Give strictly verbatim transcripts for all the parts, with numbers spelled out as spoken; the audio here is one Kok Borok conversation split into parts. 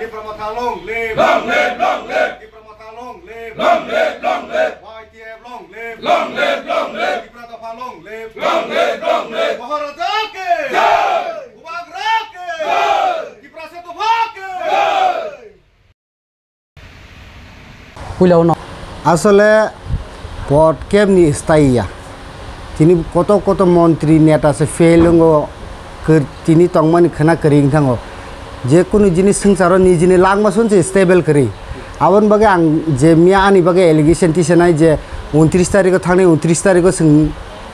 Tipra Motha long live! Long live, long live! Tipra Motha long live! Long live, long live! Y T F long live! Long live, long live! Tipra Dopha long live! Long live, long live! Maharaja ke! Jai! Bubagra ke! Jai! Tipra Motha ke! Jai! Puila uno. Asole pot kebni staiya. Tini koto koto montri neta se fail wngo, kir-, tini tongmani khwna kwrwi wngthango. Je kunu jinis swngcharo nijini langma sunsi stable kwrwi. Aboni bagwi ang je miya ani bagwi allegation tisanai je untris tarikho thangnai untris tarikho chwng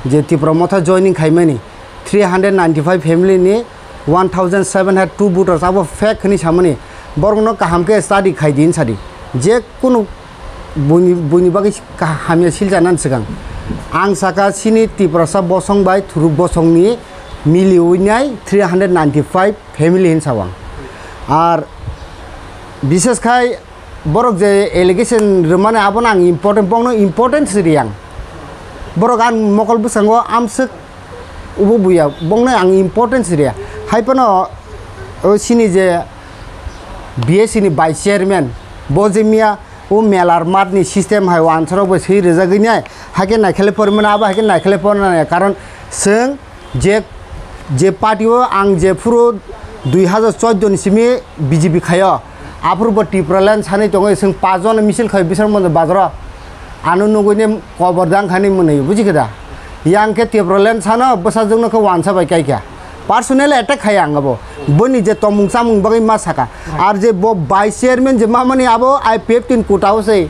je Tipra Motha joining khaimani. Three hundred ninety-five family ni one thousand seven hundred two voters abo fake hwnwi samani borokno kaham khe study khai di hwn sadi je kunu buini buini bagwi hamya silcha nan swkang ang saka chini Tiprasa bosong bai Thuruk bosong ni miliwi nai three hundred ninety-five family hwn sawang ar bises khai borok je allegation rwmani abono ang important bongno importance riyang borok ang mokol bwskango amswk Ubo buya, bongno ang importance rwya. Hai phano o chini je B S C ni vice chairman, bo je miya o melar mat ni system hai wansarok bai swi rwjagwi nai, hai khe naikhele pormani abo hai khe naikhele pormani, karon chwng je, je party o ang je phuru dui hazar chordo ni simi B J P khaio, aphuru bo Tipraland sanwi tongwi chwng pas jona misil khai Biswanath Bazar o. Ano nugwi ni kobor dang khani mwnwi, buji khe da? Yang khe Tipraland sano bwsajwkno khe wansa bai kaikha. Personal attack khai ang abo. Boni je tomung chamung bagwi ma saka. Ar je bo vice chairman je mamani abo I P F tin kota o se.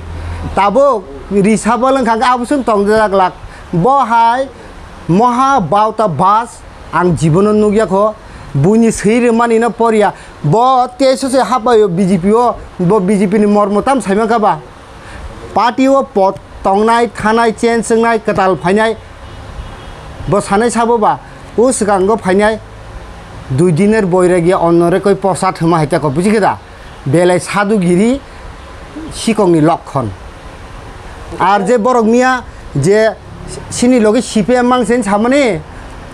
Tabuk risabal wngkha khe abo sung tongjak lak. Bo hai moha bauta bas ang jibono nukya kho. Buini swi rwmani no porya. Bo teso se hapaio B J P o. Bo B J P ni mormo tam saimang kha ba. Party o pot tongnai, thanai, change wngnai, kwtal phainai, bo sanai sabo ba, o swkango phainai, dui diner boiragi onno rekoi posa thwma hai tako, buji khe da? Belai sadugiri sikongni lokhon. Ar je borok miya je sini logi C P M mangsen samani,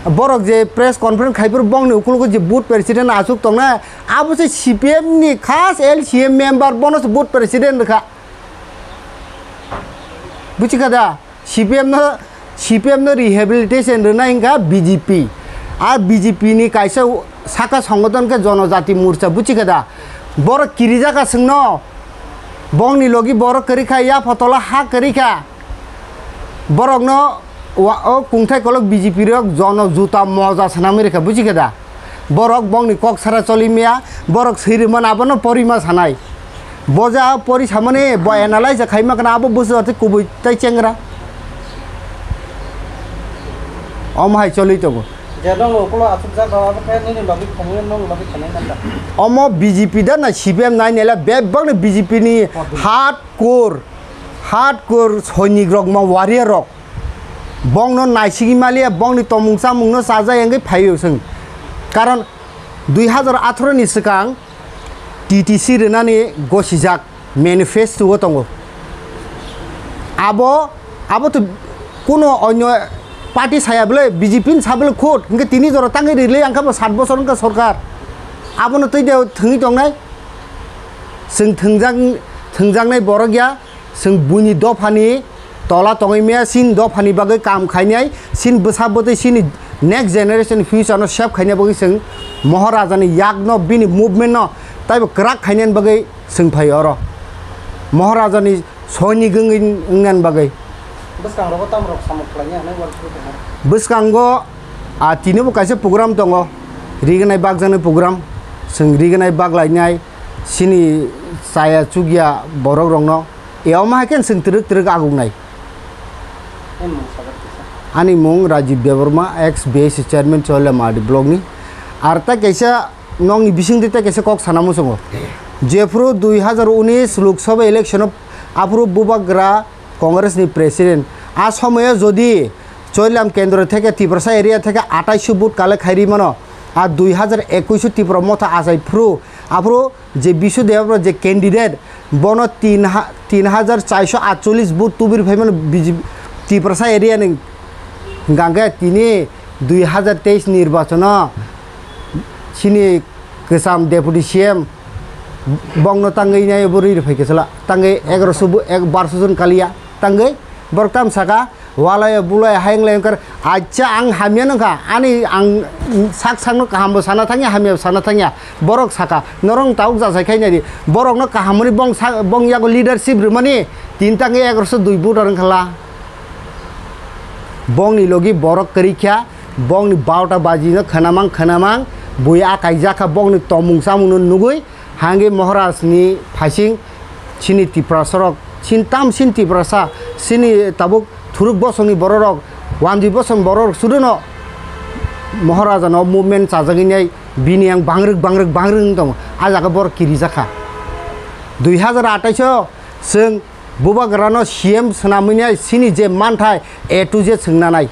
borok je press conference khaiphuru bongni ukulugo je booth president achuk tongnai, abo se C P M ni khas L C M member, bono se booth president rwkha. Buji kha da? C P M no, C P M no rehabilitation rwnai wngkha B J P. Ar B J P ni kaisa saka songothon khe Jonojati Morcha, buji kha da? Borok kirijak kha chwngno. Bongni logi borok kwrwi kha, ya photola ha kwrwi kha. Borokno wa-, o kungthai kolok B J P rok jono juta moja swnamwi rwkha, buji kha da? Borok bongni kok sara choli maya, borok swi rwmani abono porima sanai. Bo ja pori samani bo analyze khaima kana abo busu ati kubui tai chengra. Omo hai choli tongo. Je nong ulo asuk jak rok abo khe nini logi khumui nong logi khanai nanda. Omo B J P da na C P M nai nela bebak ni B J P ni hardcore, hardcore soinik rok ma warrior rok. Bongno naisingwi maliya, bongni tomung chamungno chajak wngwi phaio chwng. Karon dui hazar atharo ni swkang T T C rwnani gosijak manifesto o tongo. Abo, abo to kuno onyo party saya bwle, B J P ni sa bwle khut, hwnkhe tini jora tangwi rile ang khe bo sat bosor wngkha sorkar. Abono twi de thwngwi tongnai. Chwng thwngjak, thwngjaknai borok ya, chwng buini dophani tola tongwi maya, chini dophani bagwi kam khainai, chini bwsa bwtwi, chini next generation future no save khaina bagwi chwng Maharaja ni yak no, bini movement no taibo kwrak khainani bagwi chwng phai oro. Maharaja ni soinik wngwi wngna bagwi. Bwskango tamo rok samung khlainai hinwi uansugwi tongmani. Bwskango, ah, tinibo kaisa program tongo, rignai bakjaknai program, chwng rignai baklainai, chini chaya chukya borok rokno, e omo hai khe chwng twrwk twrwk agungnai. Ani mung Rajib Debbarma, ex B S C chairman, Choilamadi block ni. Ar ta kaisa nokni bisingtwi tei kaisa kok sana muchungo. Jephuru dui hazar unis Lok Sabha election o aphuru bubagra Congress ni president. A somoyo jodi Choilam kendro theke Tiprasa area theke ataisho vote collect khairi mano. A dui hazar ekuisho Tipra Motha achai phuru aphuru je Bishu Debbarma je candidate bono tin ha-, tin hajar charsho atchollish vote tubir phaimano B J P Tiprasa area ni hwnkha khe tini dui hazar teis nirbachono chini kwcham deputy C M Bongno tangwi nai bo rwi rwphai khe chwla. Tangwi egaroso bo ek barso jon kaliya. Tangwi borok tam saka, walaya bulaya hayung layung kar. Acha ang hamya nangkha. Ani ang sak sakno kaham bo sana thangya, hamya bo sana thangya. Borok saka, norong tauk jasai khai nai di. Borokno kaham hwnwi bong sa-, bong yago leadership rwmani tin tangwi egaroso dui voter wngkha la. Bongni logi borok kwrwi kha, bongni barota baji no khwnamang khwnamang, bui a kaijak kha, bongni tomung chamung no nugwi, hangwi Maharaj ni phaising chini Tiprasa rok, chin tam chin Tiprasa, chini tabuk thuruk bosong ni borok rok, wandi bosong borok rok sudu no Maharaja no movement chajagwi nai bini yang bangrwk bangrwk bangrwk wng tongo, a jaga borok kirijak kha. Dui hazar atais o chwng Bubagrano C M swnamwi nai chini je manthai A to Z swngnanai.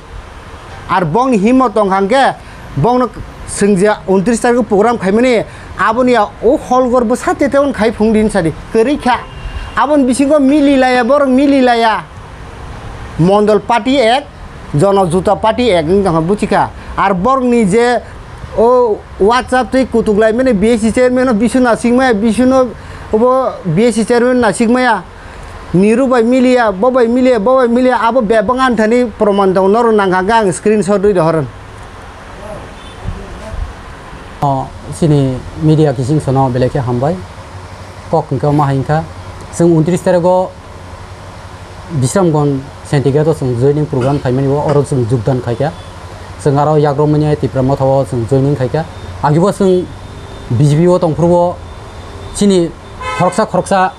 Ar bongni himmo tong hang khe bongno chwng je untris tarikh program khaimani aboni ya o hall gor bwsa tete on khai phung din sadi kwrwi kha. Aboni bisingo mili laya borok mili laya. Mondol party ek, Jono Juta party ek wng tongkha buchikha. Ar borokni je o WhatsApp tei kutuk laimani B S C chairman o bisu nasikmaya, bisuno obo B S C chairman nasikmaya. Niru bai miliya, bo bai miliya, bo bai miliya, abo bebak ani thani proman tongo, norok nang kha khe ang screenshot rwi rohor. O, chini media kising sono belai khe hambai. Kok hwnkhe omo hai wngkha, chwng untris tarikgo Bisramganj Senti Gate o chwng joining program khaimani bo, oro chwng jogdan khaikha. Chwng aro yakrokmani Tipra Motha o chwng joining khaikha. Agibo chwng B J P o tongphuru bo chini khoroksa khoroksa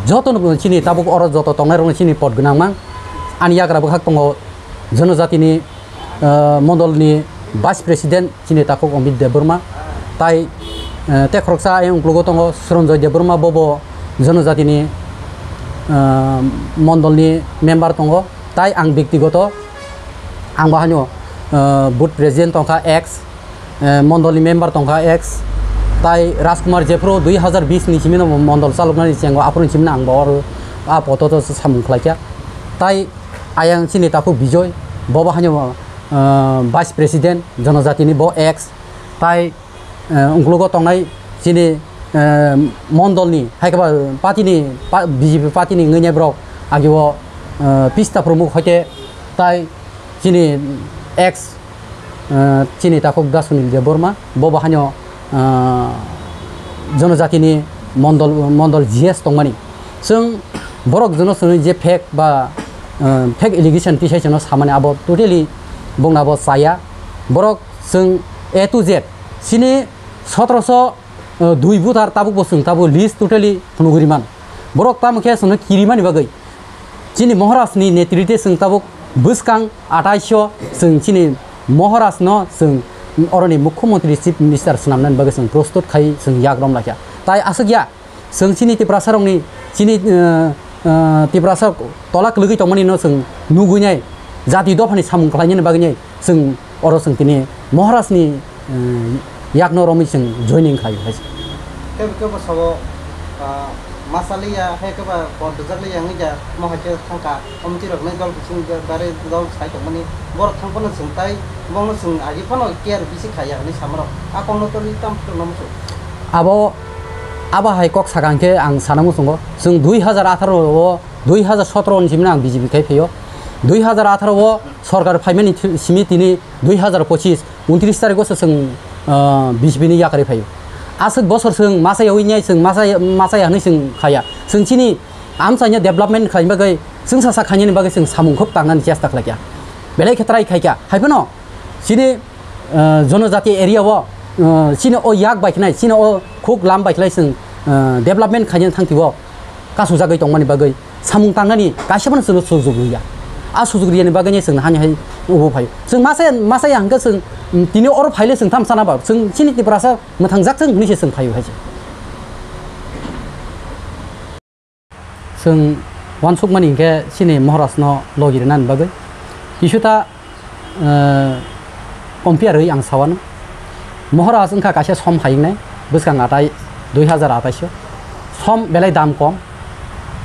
jotono chini tabuk oro joto tongnai rokno chini pot gwnangma. Ani yagra bwkhak tongo Jonojatini, ah, mondolni Vice President chini takhuk Amit Debbarma, tai, ah, tei khoroksa ayang uklogo tongo Suranjoy Debbarma, bobo Jonojatini, ah, mondolni member tongo, tai ang bektigoto ang bo haino, ah, booth president tongkha ex, eh, mondolni member tongkha ex, tai Rajkumar jephuru dui hazar bis ni simino mondol chaloknani chengo, aphuru simino ang bo oro a poto to samung khlaikha. Tai ayang chini takhuk Bijoy, bobo haino, eh, Vice President Jonojatini bo ex, tai, eh, uklogo tongnai chini, eh, mondolni, hai khe ba party ni, pa-, B J P party ni wngwi nai borok, agio, eh, Pista Pramukh hoite tai chini ex, eh, chini takhuk Da Sunil Debbarma, bo bo haino, eh, Jonojatini mondol, mondol G S tongmani. Chwng borok jono chwngwi je fake ba, eh, fake allegation tisai chwngno samani abo totally bongno abo chaya. Borok chwng A to Z chini sotoroso, eh, dui voter tabuk bo chwng tabuk list totally phunugwi man. Borok tamo khe chwngno kirimani bagwi chini Maharaj ni netritwe chwng tabuk bwskang atais o chwng chini Maharaj no chwng oroni Mukhyamantri Chief Minister swnamnani bagwi chwng prostut khai chwng yak rom laikha. Tai aswk ya, chwng chini Tiprasa rokni, chini, eh, eh, Tiprasa tola kwlwgwi tongmani no chwng nugwi nai, jati dophani samung khlainani bagwi nai chwng oro chwng tini Maharaj ni, eh, yakno romwi chwng joining khlai hai. Kebo kebo sabo, ah, masa liya, hai kebo bor dujak liya wngwi ja, mo hai khe thangkha. Committee rok nai dol bising je bare dol sai tongmani borok thang phano chwng tai bongno chwng agi phano care bisi khaiya hinwi samarok a kokno torwi tam phano muchung. Abo, abo hai kok sakang khe ang sana muchungo chwng dui hazar atharo o, dui hazar sotoro ni simino ang B J P khai phaio. Dui hazar atharo o sorkar phaimani simi tini dui hazar pochis untris tarikh o se chwng, ah, B J P ni yakarwi phaio. Aswk bosor chwng masa yawi nai chwng masa, masa ya hinwi chwng khaiya. Chwng chini amchaino development khlaini bagwi, chwngsa sak khainani bagwi chwng samung khub tangnani chesta khlaikha. Belai khe try khaikha. Hai phano chini, eh, Jonojati area o, eh, chini o yak bai khnai, chini o khuk lam bai khlai chwng, eh, development khainani thangtio kasujagwi tongmani bagwi samung tangnani kaisa phano chwngno sujug rwya. A sujug rwiyani bagwino chwng hani hai ubo phaio. Chwng masa, masa ya hwnkhe chwng, mm, tini oro phaile chwng tham sana ba chwng chini Tiprasa mwthangjak thwng hwnwi se chwng phaio hai se. Chwng uansukmani hinkhe chini Maharajno logi rwnani bagwi kisuta, eh, compare rwi ang sawano. Maharaj wngkha kaisa som hayungnai bwskang atai dui hazar atais o. Som belai dam kom.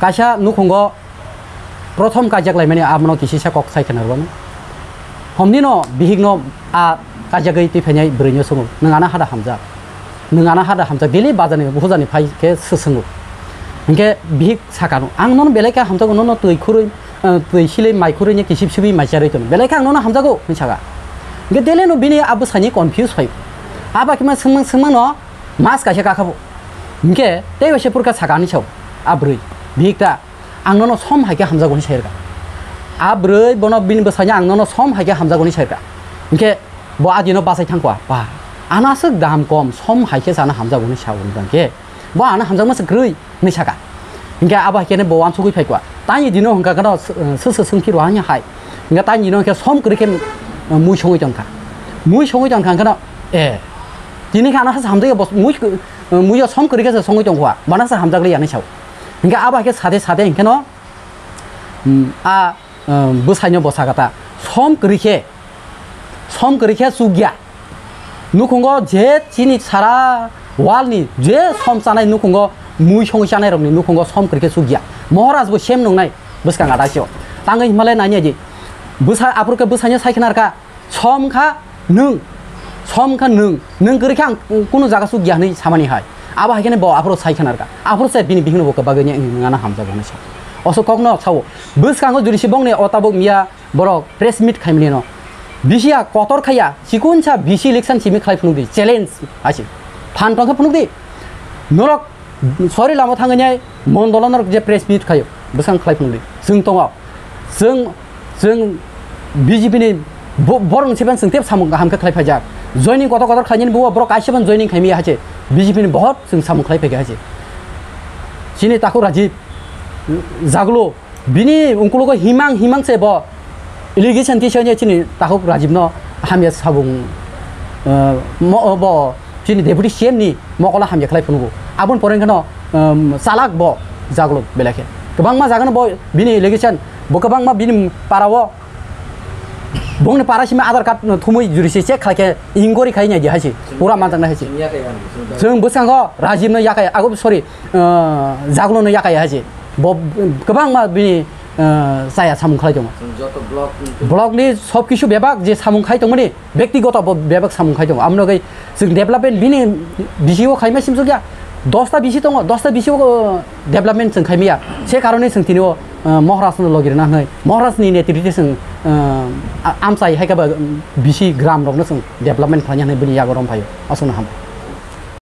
Kaisa nukhungo prothom kaijak laimani abono kisisa kok sai khna rwmani. Homnino bihikno a kaijagwi twi phainai bwrwino swngo, "Nwng ano hada hamjak." Nwng ano hada hamjak, daily bazar ni hujani phai khe swswngo. Hinkhe bihik sakano, "Ang nono belai khe hamjago, nono twi khurui, eh, twi silei mai khurui ni kisip sibi mai charwi tono. Belai khe ang nono hamjago," hinwi saka. Hinkhe daily no bini a bwsani confuse phaio. A bai khe ma swngmang swngmang no mas kaisa kakhabo. Hinkhe tei bai se purkha saka hinwi sao a bwrwi, bihik ta. Ang nono som hai khe hamjago hinwi sai rwkha. A bwrwi bono bini bwsai ni ang nono som hai khe hamjago hinwi sai rwkha. Hinkhe bo a dino bachai thang kha, ba, ano aswk dam kom, som hai khe se ano hamjago hinwi sa wng tang khe, bo ano hamjakma se kwrwi hinwi saka. Hinkhe abo hai khe bo uansugwi phai kha. Tani dino hwnkha kheno swswk swngphi rw hanya hai. Hinkhe tani dino hinkhe som kwrwi khe mui songwi tong kha. Mui songwi tong kha hinkhe no, e, tini khe ano hamjakya bo mui, muio som kwrwi khe se songwi tong kha. Bono se hamjakliya hinwi sao. Hinkhe abo hai khe sade sade hinkhe no, um, a, um, bwsaino bo saka ta, "Som kwrwi khe, som kwrwi khe chukya. Nukhungo je chini sara world ni je som chanai nukhungo mui songwi chanai rokni nukhungo som kwrwi khe chukya." Moharaj bo sem nungnai bwskang adaisio. Tangwi himale nani aji. Bwsa aphuru khe bwsaino sai khna rwkha. Som kha nwng, som kha nwng, nwng kwrwi khe ang kunu jaga chukya hinwi samani hai. Abo hai khe bo aphuru sai khna rwkha. Aphuru se bini bihikno bo kwbagwi ni nwng ano hamjago hinwi sa. Oso kokno sao. Bwskango jodi se bongni o tabuk miya borok press meet khaimani no. Bisi ya kotor khaya, chikun sa bisi election simi khlai phunuk di, challenge hai se. Phan tong khe phunuk di. Norok Sori lama thangwi nai mondolo norok je press meet khayo, bwskang khlai phunukdi. Chwng tongo. Chwng, chwng B J P ni bo-, borok ni sepan chwng tep samung kaham khe khlai phaijak. Joining kotor kotor khlainani bo borok kaisa ban joining khaimaya hache. B J P ni bohot chwng samung khlai phaikha hache. Chini takhuk Rajiv, Jaglo, bini ungkulugo himang himang se bo allegation tisani chini takhuk Rajiv no hamya sabung, eh, mo-, bo chini deputy C M ni mokolo hamya khlai phunugo. Aboni pore kheno, um, chalak bo Jaglo belai khe. Kwbangma jaga no bo bini allegation, bo kwbangma bini para o bongni para simi Aadhaar card no thumui juri se check khlai khe inquiry khai nai di hai se. Pura manjak nai hai se. Chwng bwskango Rajiv no yakai, ago sorry, uh, Jaglo no yakai hai se. Bo kwbangma bini, uh, chaya samung khlai tongo. Chwng joto block ni Block ni sob kisu bebak je samung khai tongmani, bektigoto bo bebak samung khai tongo. Amno gai chwng development bini bisi o khaima simsukya. Dosta bisi tongo, dosta bisi o, uh, development chwng khaimaya. Se karone chwng tini o, uh, Moharaj no logi rwna hwnwi, Moharaj ni netrite chwng, uh, a-, amchai hai khe ba, um, bisi gram rok no chwng development khlaina hwnwi bini yago rom phaio. Aswk no ham.